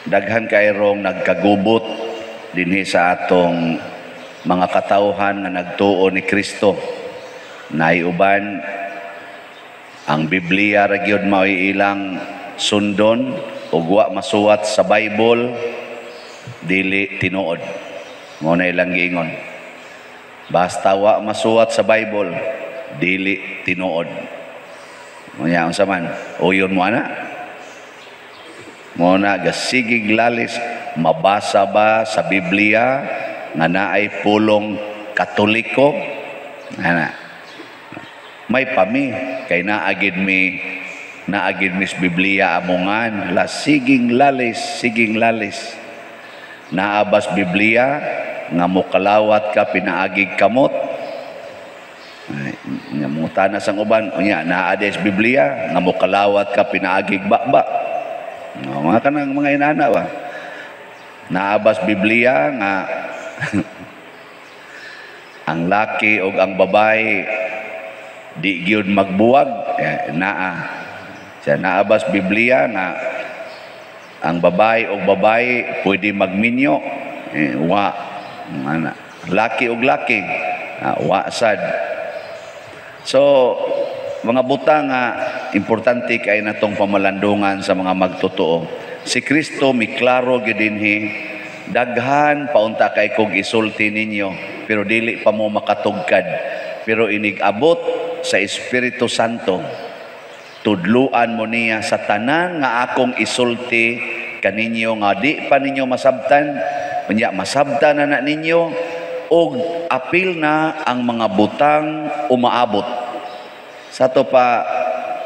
Daghan kayrong nagkagubot dinhi sa atong mga katawhan nga nagtuo ni Kristo. Naay uban, ang Biblia ra gyud mao'y ilang sundon ug wa masuwat sa Bible, dili tinuod. Mao na ilang giingon. Basta wa masuwat sa Bible, dili tinuod. Unya unsa man? Uyon mo ana? Mao na gasigig lalis, mabasa ba sa Biblia nga naay pulong Katoliko? Ana. May pami kay naagid mi sa Biblia amongan la siging lalis, siging lalis. Naa bas Biblia nga mokalawat ka pinaagig kamot? Ay, nga mangutana sang uban, unya naa des Biblia nga mokalawat ka pinaagig baba? No, mga kanang mga inana ba? Naa bas Biblia nga ang laki o ang babae di gyud magbuwag? Eh, naa. Siya, naa bas Biblia nga ang babae o babae pwede magminyo? Eh, wa. Ana. Laki og laki, ah, wa sad. So, mga butang nga importante kay natong pamalandungan sa mga magtotoo. Si Kristo miklaro gyud dinhi, "Daghan paunta kay kog isulti ninyo, pero dili pa mo makatugkad. Pero inig abot sa Espiritu Santo, tudluan mo niya sa tanan nga akong isulti kaninyo nga di pa ninyo masabtan. Unya masabtan na na ninyo og apil na ang mga butang umaabot." Sa to pa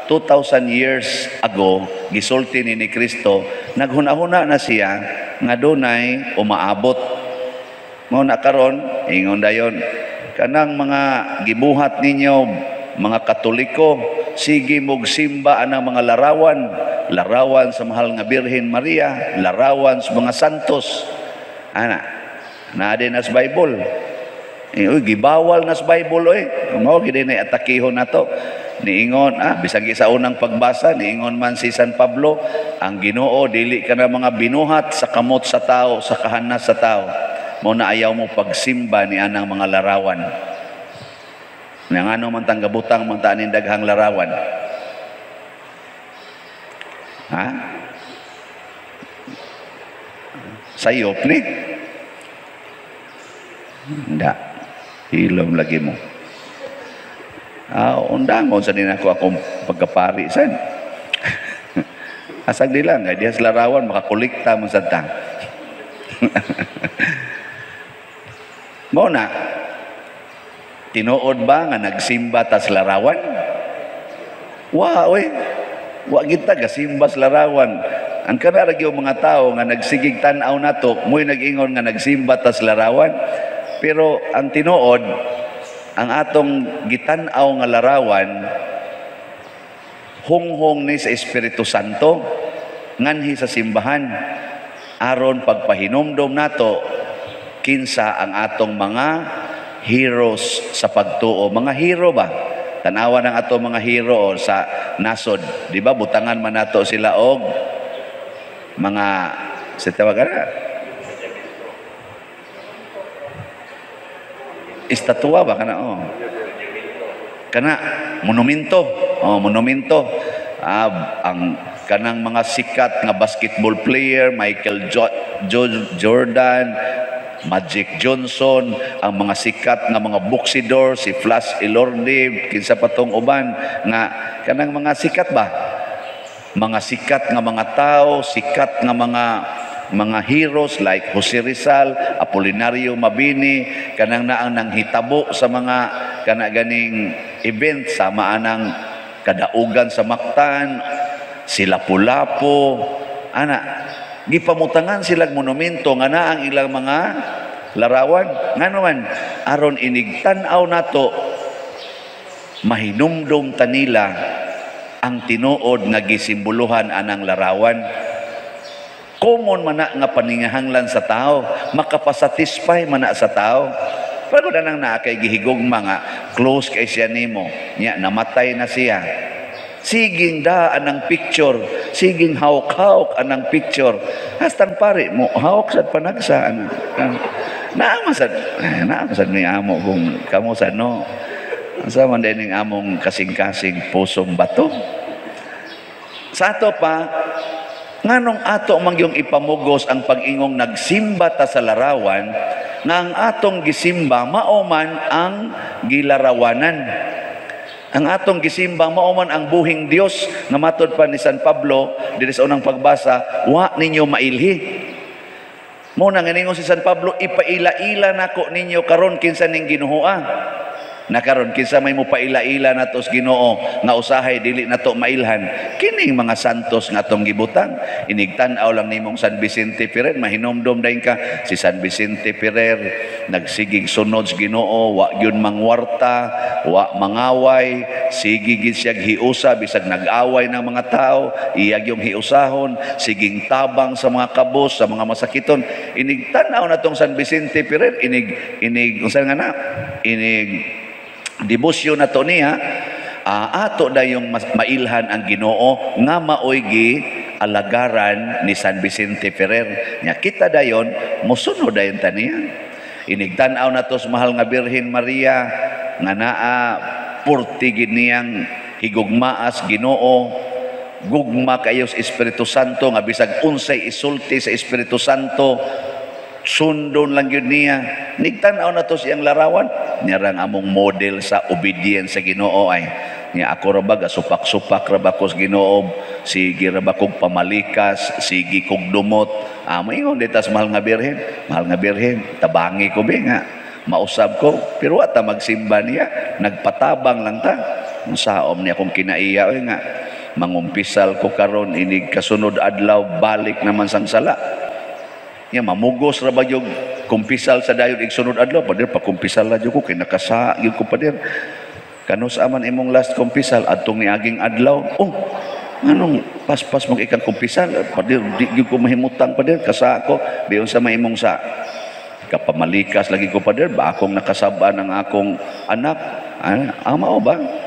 2,000 years ago, gisulti ni Kristo, naghuna-huna na siya nga dunay umaabot. Mao na karon, ingon dayon, kanang mga gibuhat ninyo, mga Katoliko, sige mog simba anang mga larawan, larawan sa mahal nga Birhen Maria, larawan sa mga santos. Ana, naa din na sa Bible? Eh, uy, gibawal na sa Bible oy. Mao gid na atakihon nato. Niingon, bisan sa unang pagbasa, niingon man si San Pablo, ang Ginoo dili ka na mga binuhat sa kamot sa tao, sa kahanas sa tao. Mao na ayaw mo pagsimba ni anang mga larawan. Nga ngano man tang gabutang man ta aning daghang larawan? Ha? Sayop ni? Hindi. Hilom lagi mo. Ah, undangon sa din ako akong pagkapari san. Asag di lang, diha sa larawan makakolekta mo sa tang. Mao na, tinuod ba nga nagsimba tas larawan? Wa, oy. Wa kita gasimba sa larawan. Ang kana ra gyud mga tao nga nagsigig tan-aw nato, mo'y nag-ingon nga nagsimba tas larawan. Pero ang tinuod, ang atong gitan-aw nga larawan hunghong ni sa Espiritu Santo nganhi sa simbahan aron pagpahinumdom nato kinsa ang atong mga heroes sa pagtuo. Mga hero ba? Tanawa ng atong mga hero sa nasod, di ba? Butangan man nato sila og mga sa tawag na estatua ba kana, oh. Kana monumento. Oh, monumento. Ah, ang kanang mga sikat nga basketball player, Michael Jordan, Magic Johnson, ang mga sikat nga mga boxidor, si Flash Elorde, kinsa pa tong uban nga kanang mga sikat ba? Mga sikat nga mga tao, sikat nga mga heroes like Jose Rizal, Apolinario Mabini, kanang naang nanghitabo sa mga kana ganing event sama anang kadaugan sa Mactan, sila Lapu-Lapu, ana gipamutangan silang monumento nga naa ang ilang mga larawan. Ngano man? Aron inig tan-aw nato, mahinumdum ta nila ang tinuod nga gisimboluhan anang larawan. Common man na nga paningahanglan sa tao, makapasatisfy man na sa tao. Pero na nang naa kay gihigugma nga close kay siya nimo, nya namatay na siya. Siging daan ang picture, siging hawk-hawk anang picture. Hastang pare mo hawk sad panagsa ana. Naa man sad, naa man sad may amo kung kamo sad, no. Asa man din ning among kasing-kasing pusong bato. Sa ato pa, nganong ato man yung ipamugos ang pag-ingong nagsimba ta sa larawan, nga ang atong gisimba mao man ang gilarawanan? Ang atong gisimba mao man ang buhing Dios nga matod pa ni San Pablo diri sa unang pagbasa, wa ninyo mailhi. Mo na nga ningon si San Pablo, "Ipaila-ila nako ninyo karon kinsa ning Ginoo." Na karon, kinsa may mopaila-ila nato sa Ginoo nga usahay dili nato mailhan? Kining mga santos nga atong gibutang. Inig tan-aw lang nimong San Vicente Ferrer, mahinomdom dayon ka, si San Vicente Ferrer nagsigig sunod sa Ginoo, wa gyud mangwarta, wa mangaway, sige gid siya hiusa bisag nag-away ng mga tao, iya gyung hiusahon, siging tabang sa mga kabos, sa mga masakiton. Inig tan-aw natong San Vicente Ferrer, inig inig unsa nga na inig debosyon nato niya, ato dayong mailhan ang Ginoo nga maoy gi alagaran ni San Vicente Ferrer. Nya kita dayon mosunod dayon ta niya. Inig tan-aw nato sa mahal nga Birhen Maria nga naa purti gid niyang higugmaas Ginoo, gugma kayo sa Espiritu Santo, nga bisag unsay isulti sa Espiritu Santo, sundon lang yun niya. Nigtan-aw na to siyang larawan niya rang among model sa obedience sa Ginoo ay. Niya ako ra ba, gasupak-supak ra ba ko sa Ginoo, sige ra ba kog pamalikas, sige kog dumot. Moingon ditas, "Mahal nga Birhen, mahal nga Birhen, tabangi ko be nga mausab ko." Pero wa ta magsimba niya, nagpatabang lang ta. Saom niya akong kinaiya oy nga mangumpisal ko karon, inig kasunod adlaw balik naman sang sala. Nya mamugos ra ba yung kumpisal sa dayon igsunod adlaw? "Pader, pakumpisal na jud ko kay nakasa gyud ko, pader." "Kanus aman imong last kumpisal?" "Adtong niaging adlaw." "Oh, anong paspas mag ikang kumpisal?" "Pader, di gyud ko mahimutang, pader, kasa ko." "Biyon sa may imong sa?" "Kapamalikas lagi ko, pader, ba akong nakasab-an ang akong anak." "Ah, mao ba?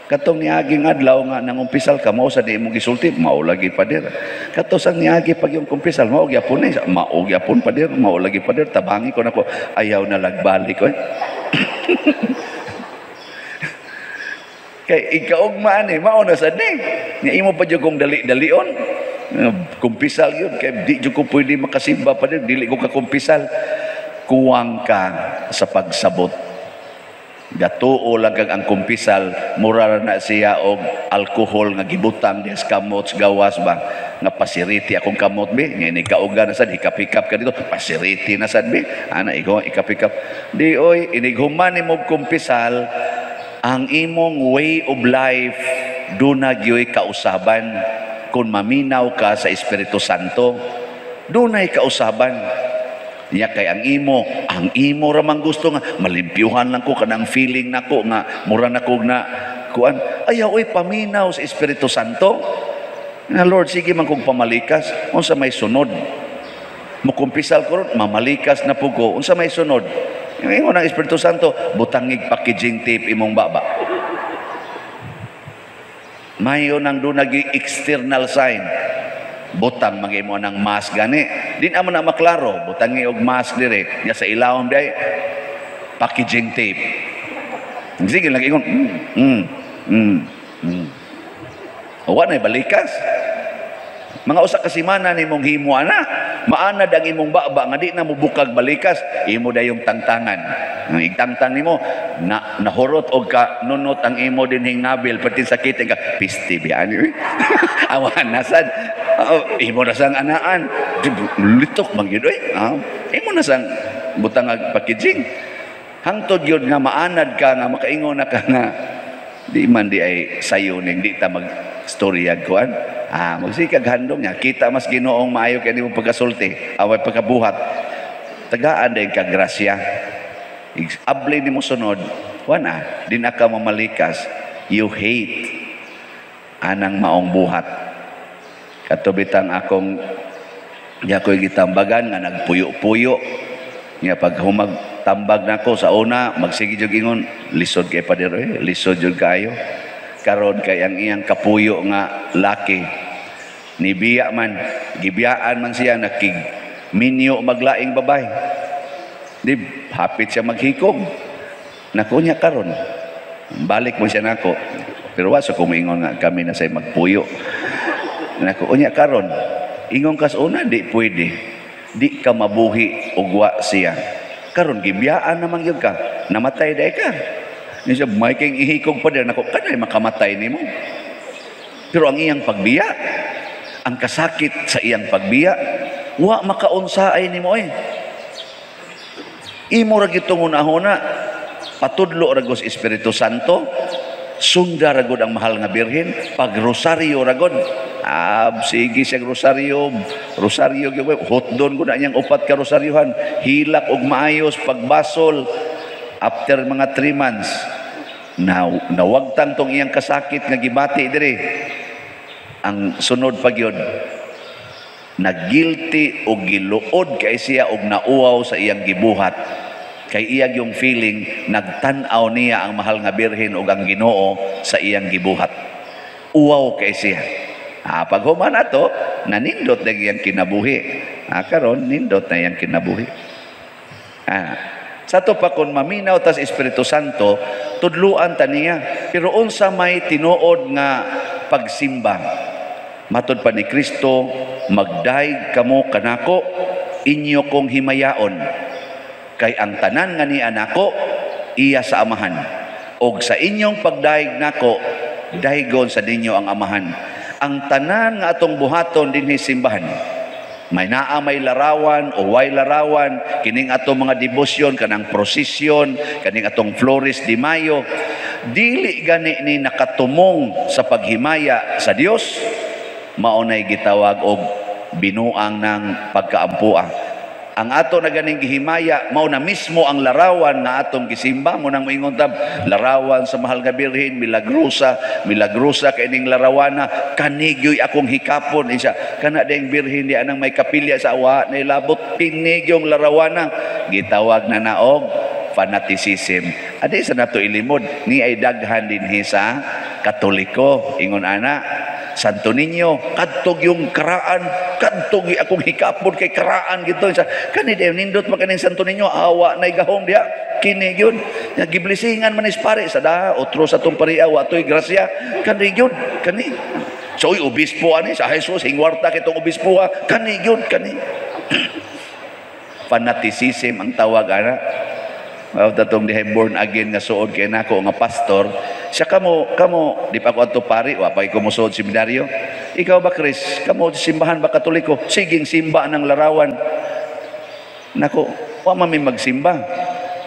Katong niaging adlaw nga nangumpisal ka, mao sa di imong gisulti?" "Mao lagi, pader." "Kato sang niagi pag yung kumpisal, mao gyapon ni?" "Mao gyapon, pader, mao lagi, pader, tabangi ko nako." Ayaw na lagbalik oy. Kay ikaugmaan eh, mao na sad ni. Nga imo pa jud kong dali-dalion. Kumpisal yun, kay di jud ko pwede makasimba, pader, dili ko kakumpisal. Kuwang ka sa pagsabot. Gatuo lang kag ang kumpisal mura na siya og alkohol nga gibutang diha sa kamot sa gawas ba, nga pasiriti akong kamot be. Nga ini kauga na sad, hikap-hikap ka dito, pasiriti na sad be ana, ikaw ikap-hikap di oy. Inig human nimo kumpisal, ang imong way of life duna gyoy kausaban. Kung maminaw ka sa Espiritu Santo, dunay kausaban niya, kay ang imo ramang gusto nga malimpyuhan lang ko kanang feeling nako nga mura na kog na kuan. Ayaw oy, paminaw sa Espiritu Santo nga, "Lord, sige man kog pamalikas, unsa may sunod? Mukumpisal ko ron, mamalikas na po ko, unsa may sunod?" Ingon ang Espiritu Santo, "Butangig packaging tape imong baba." Mayo nang dunagi external sign, butang magimo ng mask gani, di na mo na maklaro, butangi og mask dire nya sa ilawom day packaging tape. Sige lang ingon, Wa na balikas. Mga usa ka semana nimong himo ana, maanad ang imong baba nga di na mobukag balikas, imo dayong tangtangan. Ang igtangtang nimo na nahurot og ka nunot ang imo dinhing nabil, pati sakit ka pisti biya ani. Awan na sad. Imo na sang anaan. Litok man gyud oy. Imo na sang butang ag packaging. Hangtod gyud nga maanad ka nga makaingon na ka nga di man di ay sayo ning di ta mag storya kuan. Magsikag handom niya. Kita mas Ginoong maayo kay nimo pagkasulti, away pagkabuhat. Tagaan din ka grasya. Abli nimo sunod, wana, di na ka mamalikas. You hate anang maong buhat. Katubitang akong di ako'y gitambagan nga nagpuyo-puyo. Nga pag humag tambag nako sa una, magsige jud ingon, "Lisod kay pader eh, lisod jud kayo." Karon kay ang iyang kapuyo nga laki nibiya man, gibiyaan man siya, nakig minyo maglaing babae. Di hapit siya maghikog. Nako niya karon. Balik mo siya nako. Pero wa sa kumingon nga kami na say magpuyo. Nako unya karon. Ingon kas una di pwede. Di ka mabuhi og wa siya. Karon gibiyaan naman gyud ka. Namatay day ka. Ni siya may king ihikog pa din nako kanay makamatay nimo. Pero ang iyang pagbiya, ang kasakit sa iyang pagbiya, wa makaunsaay nimo eh. Imo ra gyud hunahuna, patudlo ra gud Espiritu Santo, sunda ra gud ang mahal nga Birhen, pag rosaryo ra gud. Ah, sige siya rosaryo, rosaryo gyud, hotdon gud na niyang upat ka rosaryohan, hilak og maayos pagbasol. After mga 3 months, na nawagtang tong iyang kasakit nga gibati diri. Ang sunod pa gyud, nagguilty og giluod kay siya og nauwaw sa iyang gibuhat. Kay iya yung feeling nagtan-aw niya ang mahal nga Birhen og ang Ginoo sa iyang gibuhat. Uwaw kay siya. Ah, pag human ato, nanindot na iyang kinabuhi. Ah, karon nindot na iyang kinabuhi. Ah, sa to pa kung maminaw tas Espiritu Santo, tudluan ta niya. Pero unsa may tinuod nga pagsimba? Matod pa ni Kristo, magdayeg kamo kanako, inyo kong himayaon. Kay ang tanan nga niya nako, iya sa Amahan. Og sa inyong pagdayeg nako, daygon sa ninyo ang Amahan. Ang tanan nga atong buhaton dinhi simbahan, may naa may larawan o way larawan, kining atong mga debosyon, kanang prosesyon, kaning atong Flores de Mayo, dili gani ni nakatumong sa paghimaya sa Dios, maunay gitawag og binuang ng pagkaampua. Ang ato na ganing gihimaya, mao na mismo ang larawan nga atong gisimba. Mo nang moingon tab, larawan sa mahal nga Birhen, milagrosa, milagrosa kay ning larawana, kanigyoy akong hikapon. Isa, kana ding Birhen di anang may kapilya sa awa, nailabot pinigyong larawana. Gitawag na naog fanaticism. Adi sa nato ilimod, ni ay daghan dinhi sa Katoliko. Ingon ana, Santo Niño, kadtog yung karaan, kadtog yung akong hikapon kay karaan gito. Sa kani dayon nindot man kaning Santo Niño, awa nay gahom diha. Kini gyud, giblisingan man is pare sa da, otro sa tong pari awa toy grasya. Kani gyud, kani. So uy, obispo ani sa Jesus hingwarta kitong obispo ha. Kani gyud, kani. Fanaticism ang tawag ana. Mao tatong dihay born again nga suod kay nako nga pastor. Siya kamo, kamo di pa ko adto pari, wa pa ko mosuod seminaryo. Ikaw ba Chris, kamo simbahan ba Katoliko? Siging simba ng larawan. Nako, wa man mi magsimba.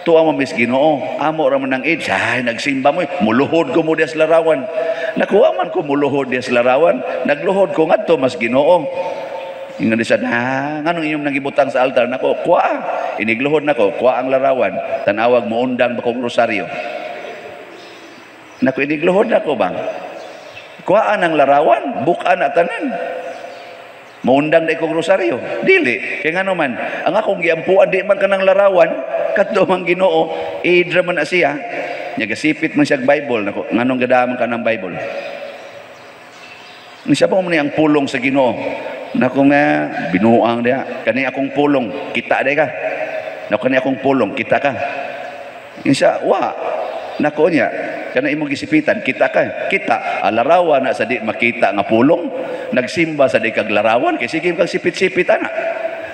Tuwa mo mis Ginoo, amo ra man ang age. Ay, nagsimba mo, muluhod ko mo dias larawan. Nako, wa man ko muluhod dias larawan. Nagluhod ko ngadto mas Ginoo. Ingon di siya, na, nganong inyong nagibutang sa altar? Nako, kuha. Inigluhod nako, kuha ang larawan. Tanawag mo undang bakong rosaryo. Nako, inigluhod nako bang? Kuhaan ang larawan, bukaan na tanan. Muundang na ikong rosaryo. Dili. Kaya nga naman, ang akong giampuan, di man kanang larawan, kadto man Ginoo, idra man na siya. Nyagasipit man siya Bible. Nako, nganong gadaman ka ng Bible? Siya pa mo ang pulong sa Ginoo. Nako nga, binuang diha. Kani akong pulong, kita di ka. Nako, kani akong pulong, kita ka. Insa, wa. Nako niya, kana imong gisipitan, kita ka. Kita, larawan na sa di makita nga pulong. Nagsimba sa di kag larawan, kay sige kag sipit-sipit ana.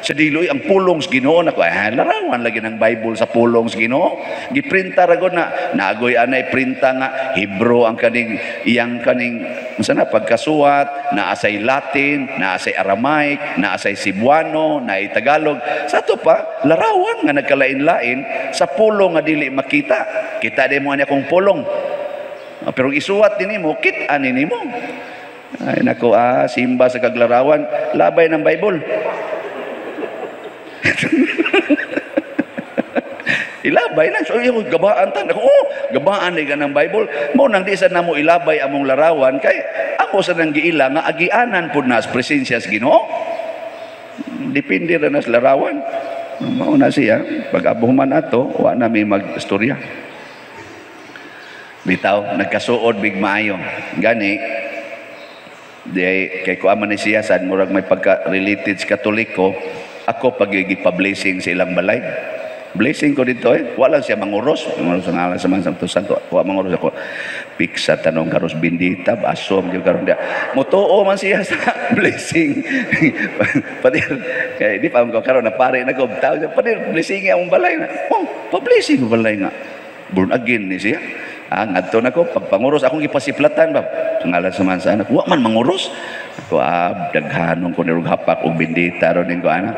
Sa diloy ang pulong sa Ginoo nako, larawan lagi ng Bible sa pulong sa Ginoo. Giprinta ra gud na, naagoy anay printa nga Hebrew ang kaning iyang kaning unsa na pagkasuwat, naa say Latin, naa say Aramaic, naa say Cebuano, naay Tagalog. Sa ato pa larawan nga nagkalain-lain sa pulong nga dili makita. Kita di mo ani akong pulong. Pero isuwat din nimo, kit-an nimo. Ay nako, simba sa kaglarawan, labay ng Bible. Ilabay na. So, yung gabaan ta. Ako, oh, gabaan ni ng Bible. Mao nang di sa namo ilabay among larawan kay amo sa nang giila nga agianan pud na sa presensya sa Ginoo. Depende ra na sa larawan. Mao na siya. Pag abuhuman ato, wa na may magstorya. Bitaw, nagkasuod big maayo. Gani, di kay kuan man ni siya sad murag may pagka-related sa Katoliko, ako pag pa-blessing sa ilang balay. Blessing ko dito eh. Wala siya manguros. Manguros ang ngalan sa mga Santo Santo. Wa manguros ako. Piksa tanong karos bindita, basom gyud karon dia. Mutuo man siya sa blessing. Padir, kay di pa ko karon na pare na ko tao siya. Padir, blessing ang balay na. Oh, pa-blessing ang balay nga. Born again ni siya. Ah, ngadto na ko pagpanguros akong gipasiplatan ba. Sa ngalan sa man sa anak, wa man manguros. Ako ah, daghanon ko ni hapak og bindita ron ning ko ana.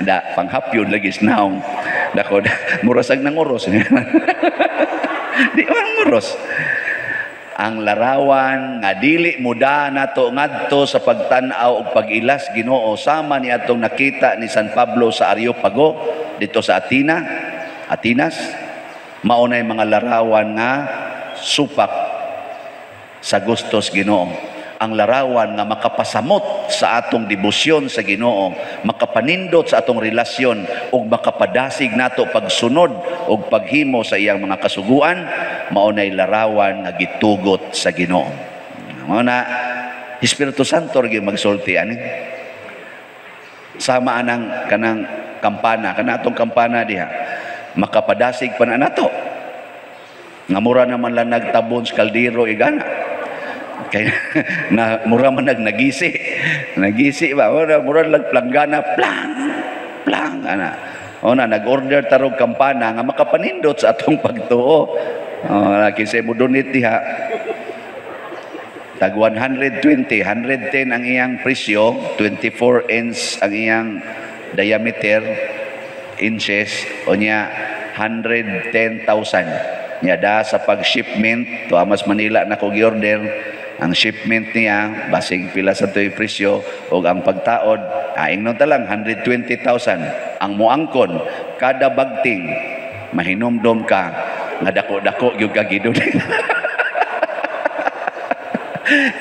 Da panghapyon lagi snaong. Dako murasag nanguros. Di man nguros. Ang larawan nga dili muda nato ngadto sa pagtan-aw og pag-ilas Ginoo sama ni atong nakita ni San Pablo sa Areopago dito sa Athena, Atenas, mao nay mga larawan nga supak sa gustos Ginoo. Ang larawan nga makapasamot sa atong debosyon sa Ginoo, makapanindot sa atong relasyon ug makapadasig nato pagsunod ug paghimo sa iyang mga kasuguan, mao nay larawan nga gitugot sa Ginoo. Mao na Espiritu Santo ra gyud magsulti ani. Sama anang kanang kampana, kana atong kampana diha. Makapadasig pa na nato. Nga mura naman lang nagtabon sa kaldero igana. Kay na mura man nag nagisi. Nagisi ba mura, mura lang planggana plang plang ana. O na nag-order tarog kampana nga makapanindot sa atong pagtuo. O na kinsay mo donate diha. Tag 120, 110 ang iyang presyo, 24 inch ang iyang diameter inches o niya 110,000. Niya da sa pag-shipment to Amas Manila na ko gi-order ang shipment niya basig pila sa to'y presyo og ang pagtaod aing nun ta lang 120,000 ang muangkon kada bagting mahinumdom ka nga dako-dako gyud ka gidonate.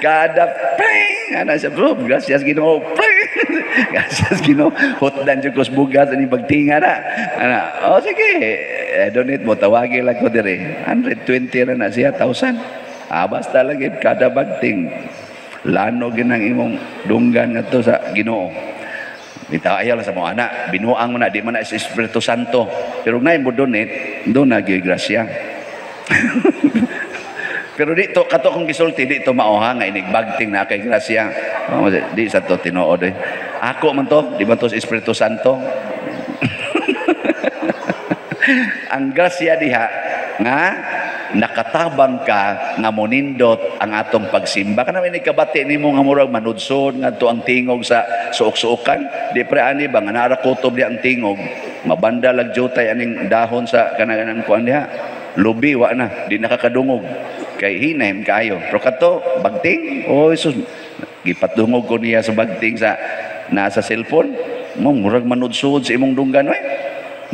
Kada pring ana siya bro, gracias Ginoo, pring gracias Ginoo, hotdan jud kos bugas ani bagtinga na ana. Oh sige, eh, donate mo, tawagi lang ko dire 120 ra na siya thousand. Ah, basta lagi kada bagting lano ginang imong dunggan ngadto sa Ginoo. Bitaw ayaw lang sa mga anak, binuang mo na, di man na sa Espiritu Santo. Pero ngayon mo donate, doon na gyud grasya. Pero dito, kato kong gisulti, dito maoha nga inigbagting na kay grasya. Oh, di sa to tinuod eh. Ako man to, di ba to sa Espiritu Santo? Ang grasya diha nga nakatabang ka nga monindot ang atong pagsimba. Kanang inikabati nimo nga murag manudsod ngadto ang tingog sa suok-suokan. Di pre ani ba nga naara kutob di ang tingog. Mabanda lag jutay aning dahon sa kanang kuan diha. Lubi wa na, di nakakadungog. Kay hinay kaayo. Pero kato bagting, oh Jesus, gipatungog ko niya sa bagting sa nasa cellphone. Mo murag manudsod sa imong dunggan oy.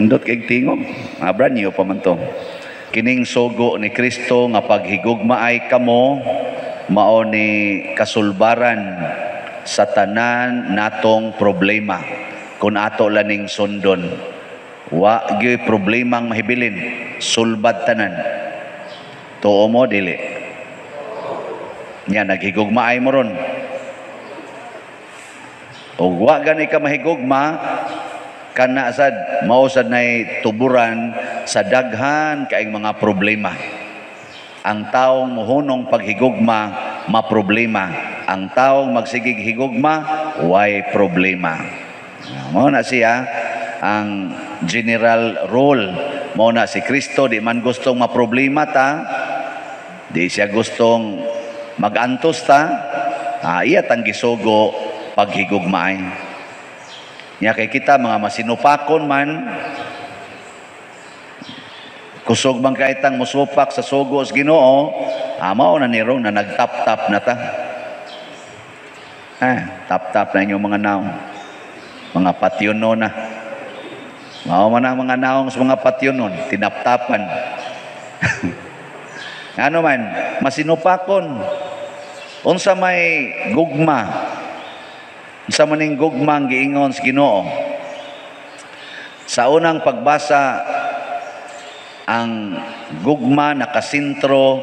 Nindot kay tingog. Ah, brand new pa man to. Kining sugo ni Kristo nga paghigugmaay kamo mao ni kasulbaran sa tanan natong problema kung ato laning sundon. Wa gyoy problemang mahibilin, sulbad tanan. Tuo mo dili? Nya naghigugmaay mo ron. Og wa gani ka mahigugma kana sad mao sad nay tuburan sa daghan kaing mga problema. Ang taong muhunong paghigugma maproblema, ang taong magsigig higugma way problema. Mao na siya ang general rule. Mao na si Kristo di man gustong maproblema ta, di siya gustong magantos ta, iya tang gisugo paghigugmaay. Nya kay kita mga masinupakon man, kusog man kay tang musupak sa sugo sa Ginoo, mao na nirong na nagtap-tap na ta. Tap-tap na inyong mga naong. Mga patyono na. Mao man ang mga naong sa mga patyonon, tinaptapan. Ano man, masinupakon. Unsa may gugma? Unsa man ning gugma ang giingon sa Ginoo? Sa unang pagbasa Ang gugma nakasentro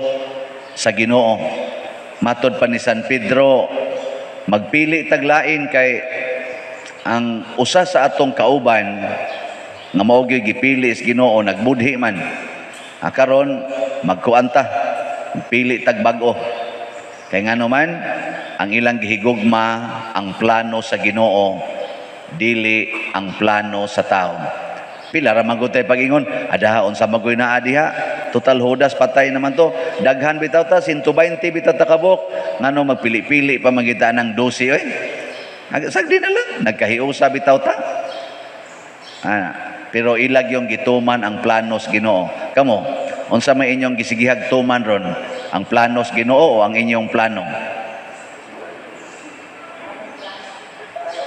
sa Ginoo. Matod pa ni San Pedro, magpili taglain kay ang usa sa atong kauban nga mao gyud gipili sa Ginoo nagbudhi man. Karon magkuan ta, pili tag bag-o. Kay ngano man ang ilang gihigugma ang plano sa Ginoo, dili ang plano sa tao. Pila ra man gud tay pag-ingon, adaha unsa magoy naa diha, total Judas patay naman to, daghan bitaw ta, 120 bitaw ta kabok, ngano magpili-pili pa man kita ng 12 oy. Sagdi na lang, nagkahiusa bitaw ta. Ana, pero ilag yung gituman ang planos Ginoo. Kamo, unsa may inyong gisigihag tuman ron? Ang planos Ginoo o ang inyong plano?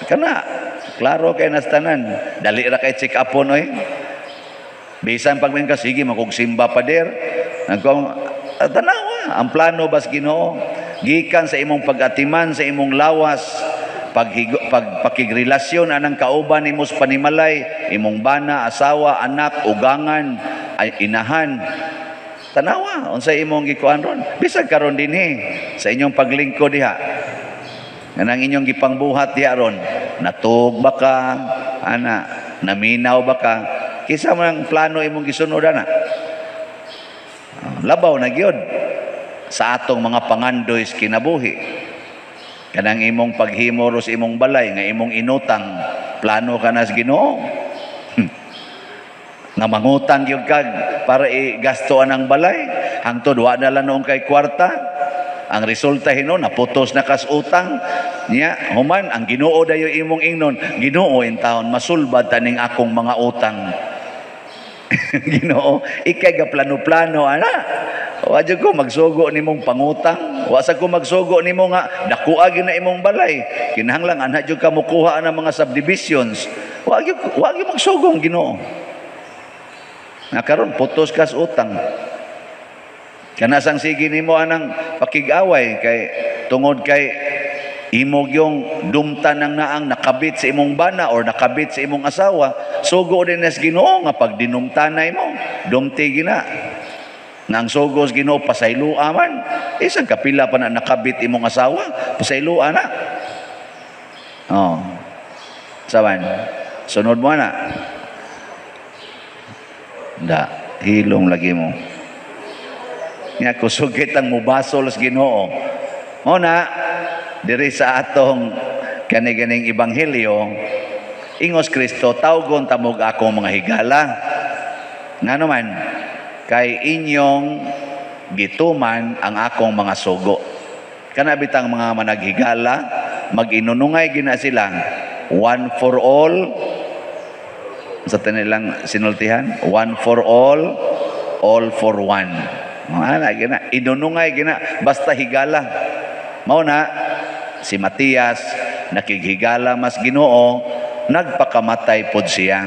Kana, klaro kay nastanan. Dali ra kay check upon oy. Bisan pag ka sige makugsimba pa der. Nagko tanawa ang plano bas Ginoo gikan sa imong pag-atiman sa imong lawas, pagpakigrelasyon anang kauban nimo sa panimalay, imong bana, asawa, anak, ugangan, ay, inahan. Tanawa unsa imong gikuan ron. Bisag karon dinhi sa inyong paglingkod diha. Nganang inyong gipangbuhat diha ron, natug ba ka, ana, naminaw ba ka, kisa man ang plano imong gisunod ana. Labaw na gyud sa atong mga pangandoy sa kinabuhi. Kanang imong paghimo ro sa imong balay nga imong inutang, plano ka na sa Ginoo. Nga mangutang gyud kag para igasto ang balay, hangtod wa na lang noong kay kwarta. Ang resulta hinon naputos na kas utang niya, human ang Ginoo dayo imong ingnon, Ginoo in taon masulbad taning akong mga utang. Ginoo, ikay ga plano-plano ana. Wa jud ko magsugo nimong pangutang, wa sa ko magsugo nimo nga dakuha gyud na imong balay. Kinahanglan ana jud ka mokuha ang mga subdivisions. Wa gyud magsugong Ginoo. Nga karon putos kas utang. Kanasang sige nimo anang pakig-away kay tungod kay imog yung dumtan ng naang nakabit sa imong bana or nakabit sa imong asawa, sugo din as Ginoo nga pag dinumtanay mo, dumti gina. Nga ang sugo sa Ginoo pasaylua man, isang kapila pa na nakabit imong asawa, pasaylua na. Oh. Saban, sunod mo na. Da, hilong lagi mo. Nga kusugit ang mubasol sa Ginoo. Mo na diri sa atong kani-ganing ebanghelyo, ingos Kristo, tawgon tamog akong mga higala. Ngano man kay inyong gituman ang akong mga sugo. Kana bitang mga managhigala, mag-inunungay gina sila, one for all, sa tanilang sinultihan, one for all for one. Ana gina, inunungay gina, basta higala. Mao na si Matias nakighigala mas Ginoo, nagpakamatay pod siya.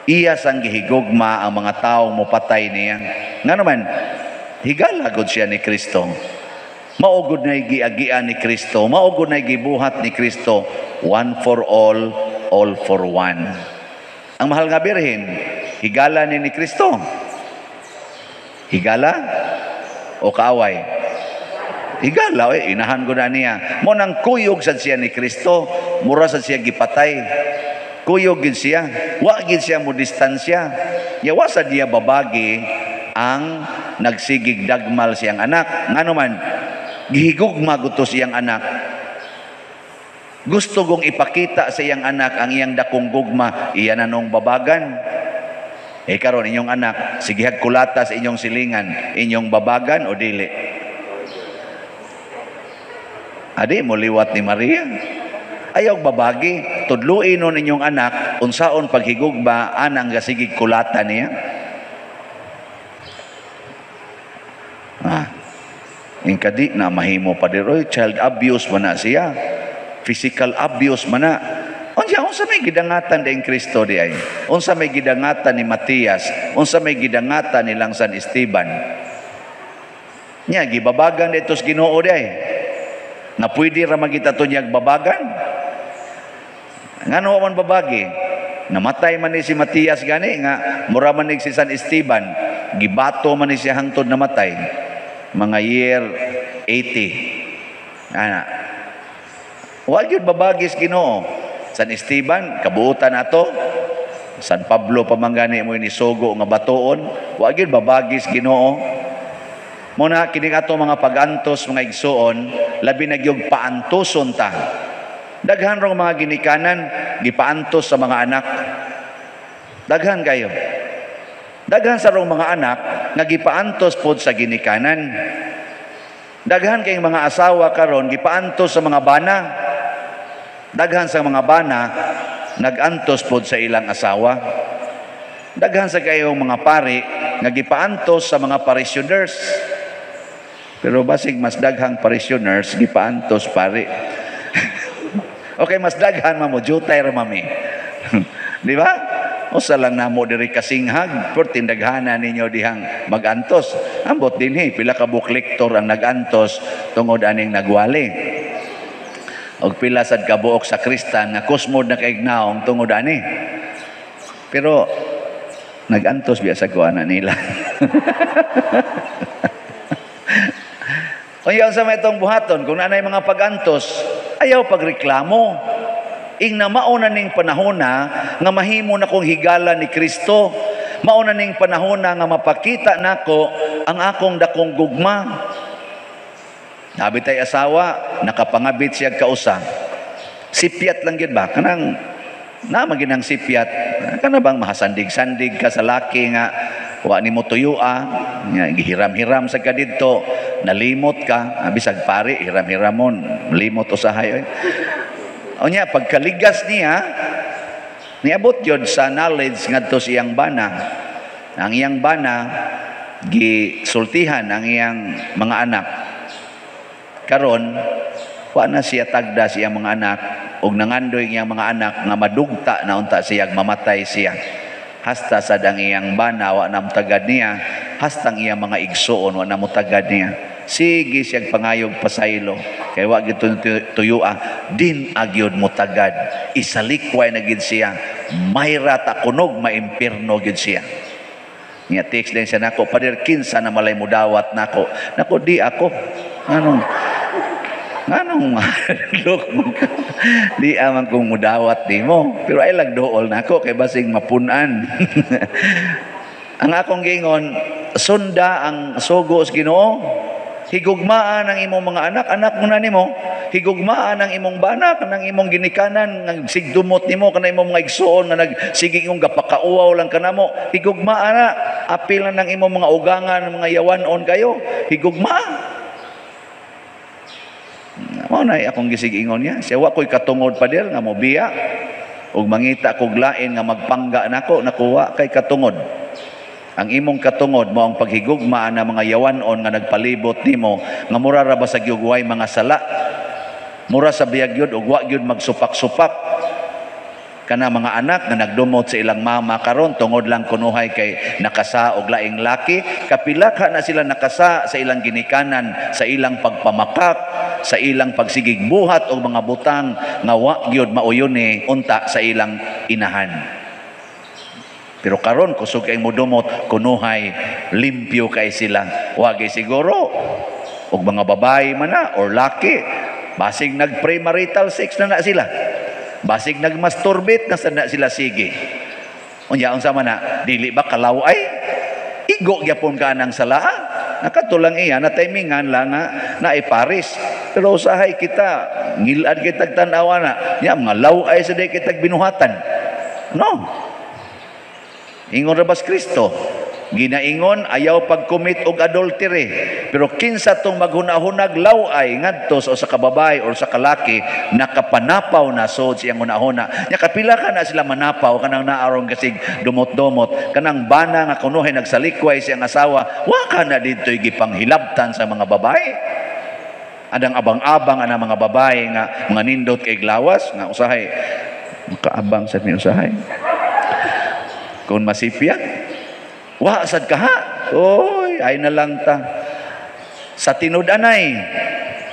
Iya sang gihigugma ang mga tawo mopatay niya. Ngano man higala gud siya ni Kristo. Mao gud nay giagian ni Kristo, mao gud nay gibuhat ni Kristo, one for all for one. Ang mahal nga birhen, higala ni Kristo. Higala o kaaway? Higala, oy, inahan ko na niya. Mo nang kuyog sad siya ni Kristo, mura sad siya gipatay. Kuyog gid siya, wa gid siya mo distansya. Ya wa sad niya babagi ang nagsigig dagmal siyang anak. Ngano man gihigugma gud to siyang anak. Gusto gong ipakita sa iyang anak ang iyang dakong gugma, iya na nung babagan. Eh karon inyong anak, sigihag kulata sa inyong silingan, inyong babagan o dili? Adi mo liwat ni Maria. Ayaw babagi, tudluin nun inyong anak unsaon paghigugma anang gasigig kulata niya. Ah, ingkadi na mahimo pa diroy, child abuse man na siya. Physical abuse man na. Unsa may gidangatan din Kristo di ay? Unsa may gidangatan ni Matias? Unsa may gidangatan ni lang San Esteban? Nya gibabagan dito sa Ginoo di ay. Nga pwede ra magita to niyag babagan. Ngano man babagi? Namatay man ni si Matias gani nga mura man ni si San Esteban, gibato man ni siya hangtod namatay. Mga year 80. Ana. Wa gyud babagis Ginoo. San Esteban kabuotan ato. San Pablo pa man gani mo ni sugo nga batoon, wa gyud babagis Ginoo. Muna kini ato mga pagantos, mga igsuon, labi na gyud paantoson ta. Daghan rong mga ginikanan gipaantos sa mga anak. Daghan kayo. Daghan sa rong mga anak nga gipaantos pod sa ginikanan. Daghan kayong mga asawa karon gipaantos sa mga bana. Daghan sa mga bana nagantos pod sa ilang asawa. Daghan sa kayong mga pari nga gipaantos sa mga parishioners. Pero basig mas daghang parishioners gipaantos pari. Okay, mas daghan mamo jutay ra mami. Di ba? Usa lang namo diri kasinghag, pero tindaghana ninyo dihang magantos. Ambot dinhi pila ka buok lektor ang nagantos tungod aning nagwali. Og pila sad ka buok sakristan nga kusmod na kaignaong tungod ani. Pero nagantos biya sa kuana nila. Kung sa may itong buhaton, kung nanay mga pagantos, ayaw pagreklamo. Ing na mauna ning panahon na nga mahimo na kong higala ni Kristo. Mauna ning panahon na nga mapakita nako ang akong dakong gugma. Nabi tay asawa, nakapangabit siya kausa. Sipyat lang gid ba? Kanang na ginang sipyat. Kana bang mahasandig-sandig ka sa laki nga wa nimo tuyua, nga gihiram-hiram sa ka didto, nalimot ka, bisag pari hiram-hiramon, limot usahay oy. Unya pagkaligas niya, niabot yun sa knowledge ngadto sa iyang bana. Ang iyang bana gisultihan ang iyang mga anak. Karon wa na siya tagda sa iyang mga anak ug nangandoy iyang mga anak nga madugta na unta siya mamatay siya. Hasta sad ang iyang bana wa na mutagad niya, hasta ang iyang mga igsuon wa na mutagad niya. Sige siyang pangayog pasaylo kay wa gyud tuyua, din agyod mutagad, isalikway na gid siya, mayra ta kunog maimpirno gid siya. Nya text din siya nako, "Pader, kinsa na malay mudawat nako?" Nako, di ako. Anong nganong look mo ka? Di aman kong mudawat di mo. Pero ay lang dool nako kay basing mapunan. Ang akong gingon, sunda ang sugo sa Ginoo. Higugmaan ang imong mga anak, anak mo na nimo. Higugmaan ang imong bana, kanang imong ginikanan, nga sigdumot nimo, kanang imong mga igsuon nga nagsigig imong gapakauaw lang kanamo. Higugmaan na, apil na ng imong mga ugangan, mga yawanon kayo. Higugmaan. Mao na akong gisigingon niya. Siya wa ko'y katungod pader nga mobiya ug mangita kog lain nga magpangga nako, nakuha kay katungod. Ang imong katungod mao ang paghigugma na mga yawanon nga nagpalibot nimo nga mura ra ba sa gyud mga sala. Mura sa biyag gyud ug wa gyud magsupak-supak. Kana mga anak nga nagdumot sa ilang mama karon tungod lang kunuhay kay nakasa og laing laki, kapila ka na sila nakasa sa ilang ginikanan, sa ilang pagpamakak, sa ilang pagsigig buhat og mga butang nga wa gyud mauyuni unta sa ilang inahan. Pero karon kusog kay modumot kunuhay limpyo kay sila. Wa gyud siguro og mga babae man na or laki, basig nag premarital sex na na sila. Basig nagmasturbate na sana sila sige. Unya unsa man na, dili ba kalaw-ay? Igo gyapon ka nang salaa. Nakatulang iya na timingan lang nga naiparis. Pero usahay kita ngilad kitag tan-awa na. Nya mga law-ay sa day kitag binuhatan. No. Ingon ra bas Kristo, ginaingon ayaw pag-commit og adultery. Pero kinsa tong maghunahunag law-ay ngadto sa usa ka babae or sa kalaki, nakapanapaw na sod siyang hunahuna. Nya kapila ka na sila manapaw kanang naarong kasig dumot-dumot kanang bana nga kunuhay nagsalikway siyang asawa, wa ka na didto'y gipanghilabtan sa mga babae. Adang abang-abang ana mga babae nga mga nindot kay glawas nga usahay makaabang sa mi usahay. Kung masipya, wa sad ka ha. Oy, ay na lang ta. Sa tinud-anay,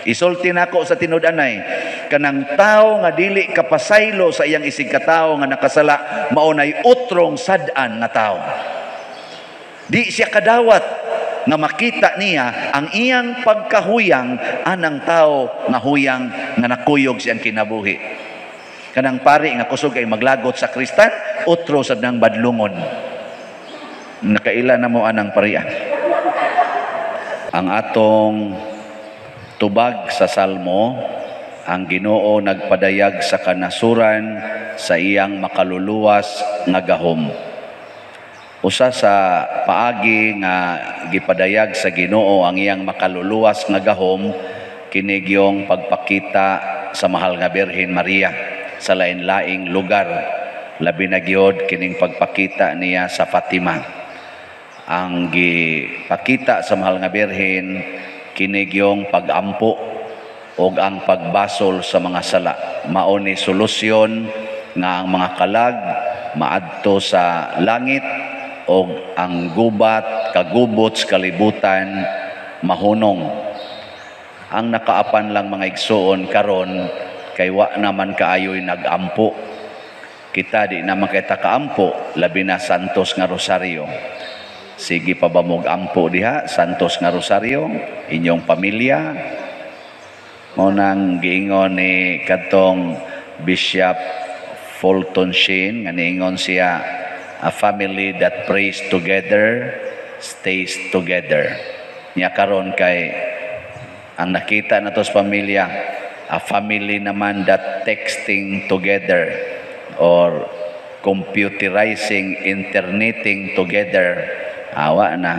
isulti nako sa tinud-anay. Kanang tao nga dili kapasaylo sa iyang isigkatawo nga nakasala, mao nay utrong sad-an nga tao. Di siya kadawat nga makita niya ang iyang pagkahuyang anang tao nga huyang nga nakuyog siyang kinabuhi. Kanang pari nga kusog ay maglagot sa kristan, utro sad nang badlungon. Nakaila na mo anang pariya. Ang atong tubag sa Salmo, ang Ginoo nagpadayag sa kanasuran sa iyang makaluluwas nga gahom. Usa sa paagi nga gipadayag sa Ginoo ang iyang makaluluwas nga gahom, kini gyung pagpakita sa Mahal nga Birhen Maria sa lain-laing lugar. Labi na gyud kining pagpakita niya sa Fatima. Ang gipakita sa Mahal nga Birhen, kini gyung pag-ampo og ang pagbasol sa mga sala. Mao ni solusyon nga ang mga kalag maadto sa langit og ang gubat kagubot sa kalibutan mahunong. Ang nakaapan lang, mga igsuon, karon kay wa naman kaayoy nagampo. Kita di naman kay ta kaampo, labi na Santos nga Rosaryo. Sige pa ba mog ampo diha, Santos nga Rosaryo, inyong pamilya? Mao nang giingon ni kadtong Bishop Fulton Sheen nga niingon siya, "A family that prays together stays together." Nya karon kay ang nakita nato sa pamilya, a family naman that texting together or computerizing, interneting together, awa na,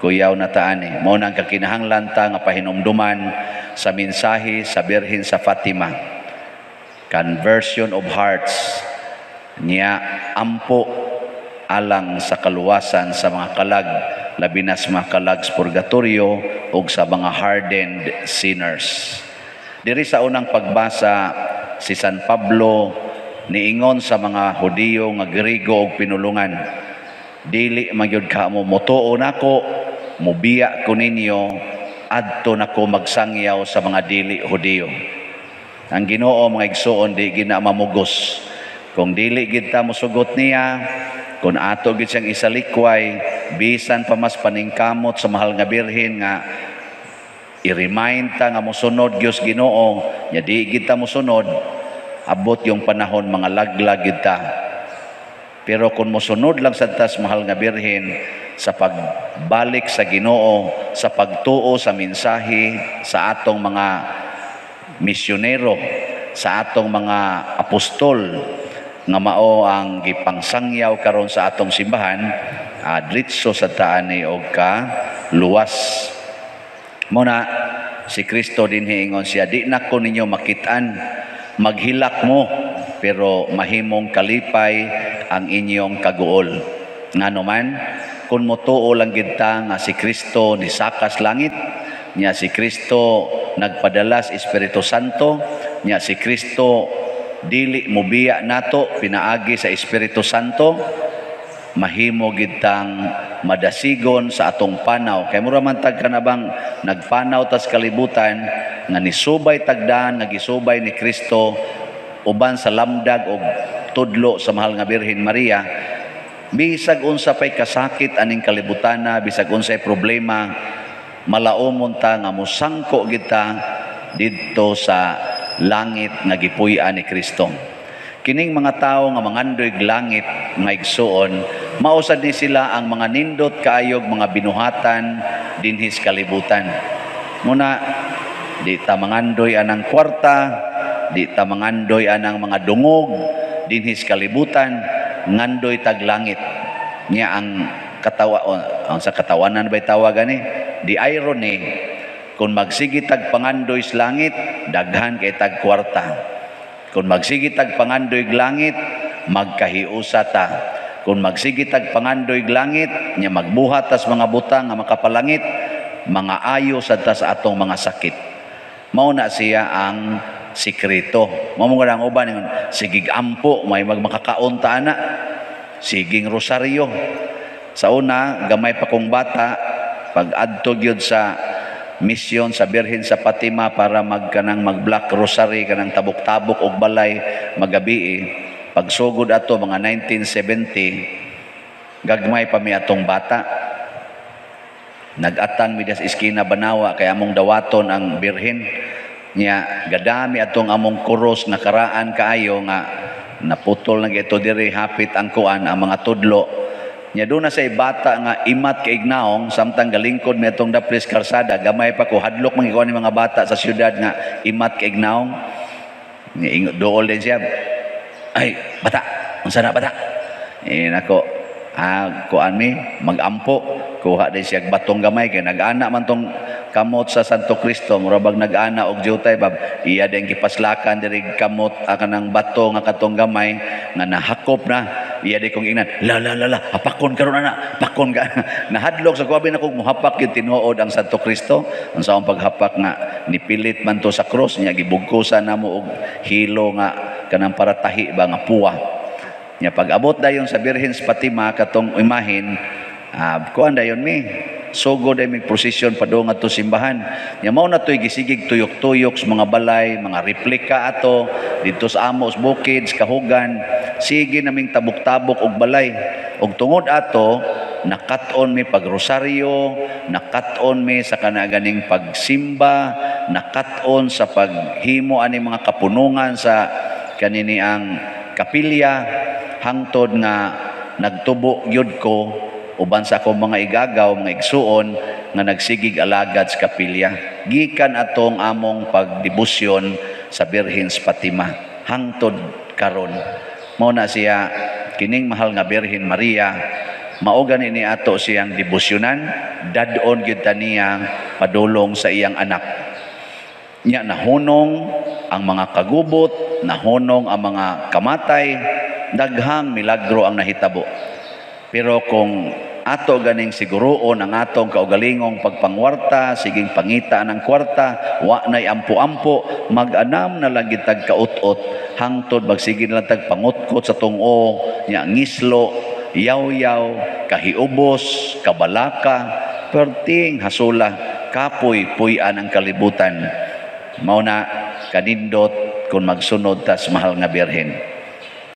kuyaw na taan eh. Mao nang kakinahanglan ta nga pahinumduman sa mensahe sa Birhen sa Fatima. Conversion of hearts niya, ampo alang sa kaluwasan sa mga kalag, labi na sa mga kalag sa purgatorio ug sa mga hardened sinners. Diri sa unang pagbasa, si San Pablo niingon sa mga Hudiyo nga Griego og pinulungan, "Dili magyud ka mo motuo nako, mubiya ko ninyo, adto nako magsangyaw sa mga dili Hudiyo." Ang Ginoo, mga igsuon, di gina mamugos. Kung dili gid ta mosugot niya, kung ato gid siyang isalikway, bisan pa mas paningkamot sa Mahal nga Birhen nga i-remind ta nga mosunod gyud Ginoo, nya di gid ta mosunod, abot yung panahon mga laglag gid ta. Pero kung mosunod lang sa tas Mahal nga Birhen sa pagbalik sa Ginoo, sa pagtuo sa mensahe sa atong mga misyonero, sa atong mga apostol nga mao ang gipangsangyaw karon sa atong simbahan, diretso sa taan ni og ka luwas. Mao na si Kristo dinhi, ingon siya, "Di na ko ninyo makit-an, maghilak mo pero mahimong kalipay ang inyong kaguol." Ngano man, kung motuo lang gid ta nga si Kristo ni sakas langit, nya si Kristo nagpadala sa Espiritu Santo, nya si Kristo dili mobiya nato pinaagi sa Espiritu Santo, mahimo gid tang madasigon sa atong panaw. Kay mura man tag kanabang nagpanaw tas kalibutan nga nisubay tagdaan nga gisubay ni Kristo uban sa lamdag og tudlo sa Mahal nga Birhen Maria. Bisag unsa pay kasakit aning kalibutana, bisag unsay problema, malaumon ta nga mosangko gid ta didto sa langit nga gipuy-an ni Kristo. Kining mga tawo nga mangandoy langit, mga igsuon, mao sad ni sila ang mga nindot kaayog mga binuhatan dinhi sa kalibutan. Muna di ta mangandoy anang kwarta, di ta mangandoy anang mga dungog dinhi sa kalibutan, ngandoy tag langit. Nya ang katawa ang sa katawanan bay tawag ani, the irony, kung magsige tag pangandoy sa langit, daghan kay tag kwarta. Kung magsige tag pangandoy langit, magkahiusa ta. Kung magsige tag pangandoy langit, nya magbuhat tas mga butang nga makapalangit, mga ayo sad ta sa atong mga sakit. Mao na siya ang sikreto. Mao mo ang uban ingon, sigig ampo, may magmakakaon ta ana. Siging rosaryo. Sa una, gamay pa kong bata, pag adto gyud sa misyon sa Birhen sa Fatima para magkanang mag Black Rosary, kanang tabok-tabok og balay magabi. Pagsugod ato mga 1970, gagmay pa mi atong bata. Nag-atang mi sa iskina Banawa kay among dawaton ang Birhen. Nya gadami atong among kuros nga karaan kaayo nga naputol na ito diri, hapit ang kuan, ang mga tudlo. Nya doon na sa bata nga imat kay ignaong samtang galingkod mi atong daplis karsada, gamay pa ko, hadlok man ni mga bata sa syudad nga imat kay ignaong. Nya dool din siya, "Ay bata, unsa na bata?" Eh nako, kuan mi magampo, kuha din siya batong gamay kay nag-ana man tong kamot sa Santo Cristo, mura bag nag-ana og jutay bab, iya din gipaslakan diri kamot kanang bato nga katong gamay nga nahakop na. Iya di kong ingnan, "La la la la, hapakon karon ana, hapakon ka." Nahadlok sa kuwabi na kong muhapak yung tinuod ang Santo Cristo. Ang sa akong paghapak nga nipilit man to sa cross niya, gibugkusan namo og hilo nga kanang para tahi ba nga puwa. Nya pag abot dayon sa Birhen sa Fatima katong imahin, kuan dayon mi, sugod ay may prosesyon padung adto simbahan. Nya mao na to'y gisigig tuyok-tuyok sa mga balay, mga replika ato didto sa amo sa bukid, sa kahugan, sige naming tabok-tabok og balay. Og tungod ato, nakat-on mi pagrosaryo, nakat-on mi sa kanaganing pagsimba, nakat-on sa paghimo ani mga kapunungan sa kanini ang kapilya, hangtod nga nagtubo gyud ko uban sa akong mga igagaw, mga igsuon nga nagsigig alagad sa kapilya. Gikan atong among pagdebosyon sa Birhen sa Fatima hangtod karon. Mao na siya kining mahal nga Birhen Maria, mao gani ni ato siyang debosyonan, dad-on gyud ta niya padulong sa iyang anak. Nya nahunong ang mga kagubot, nahunong ang mga kamatay, daghang milagro ang nahitabo. Pero kung ato ganing siguroon ang atong kaugalingong pagpangwarta, siging pangita ng kwarta, wa na'y ampo-ampo, mag-anam na lang gitag kaut-ot, hangtod magsige na lang tag pangutkot sa tungo, nya ngislo, yaw-yaw, kahiubos, kabalaka, perting hasula, kapoy puy-an ang kalibutan. Mao na kanindot kung magsunod tas mahal nga Birhen.